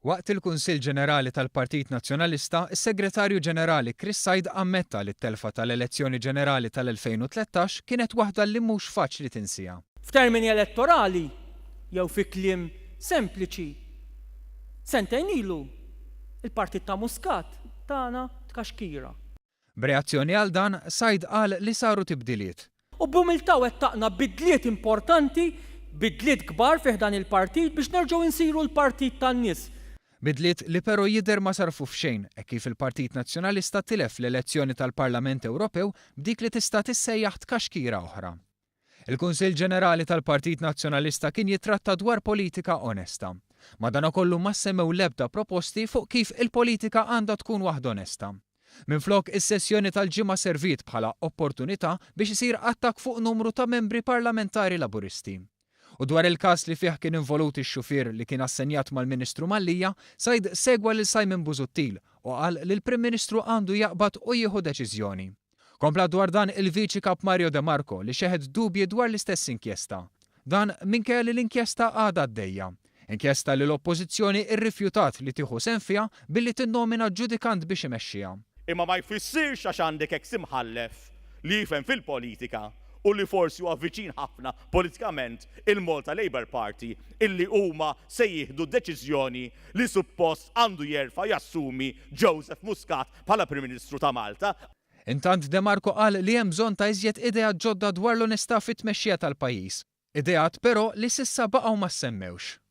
Waqt il-Kunsill Ġenerali tal-Partit Nazzjonalista, is-Segretarju Ġenerali Chris Said ammetta li t-telfa tal-elezzjoni ġenerali tal-2013 kienet waħda li mhux faċli tinsiha. F'termini elettorali, jew fi kliem sempliċi, sentejn ilu, il-partit ta' Muscat tana tkaxkira. B'reazzjoni għal dan, Said qal li saru tibdiliet. U b'umiltà wettaqna bidliet importanti, bidliet kbar fi ħdan il-partit biex nerġgħu nsiru l-partit tan-nies. Bidliet li però jidher ma sarrfu f'xejn hekk kif il-Partit Nazzjonalista tilef l-elezzjoni tal-Parlament Ewropew b'dik li tista' tissejjaħ tkaxkira oħra. Il-Kunsill Ġenerali tal-Partit Nazzjonalista kien jittratta dwar politika onesta. Madanakollu ma ssemmew l-ebda proposti fuq kif il-politika għandha tkun waħda onesta. Minflok, is-sessjoni tal-Ġimgħa serviet bħala opportunità biex isir attakk fuq numru ta' membri parlamentari Laburisti. U dwar il-każ li fih kien involut ix-xufier li kien assenjat mal-Ministru Mallia, Said segwa lil Simon Busuttil u qal li l-Prim Ministru għandu jaqbad u jieħu deċiżjoni. Kompla dwar dan il-Viċi Kap Mario De Marco li xeħet dubji dwar l-istess inkjesta. Dan minkejja li l-inkjesta għadha għaddejja. Inkjesta li l-Oppożizzjoni rrifjutat li tieħu sehem fiha billi tinnomina ġudikant biex imexxiha. Imma ma jfissirx għax għandek eks imħallef li jifhem fil-politika u li forsi huwa viċin ħafna politikament il-Malta Labour Party illi huma se jieħdu d-deċiżjoni li suppost għandu jerfa' jassumi Joseph Muscat bħala Prim Ministru ta' Malta. Intant De Marco qal li hemm bżonn ta' iżjed ideat ġodda dwar l-onestà fit-tmexxija tal-pajjiż. Ideat però li s'issa baqgħu ma ssemmewx.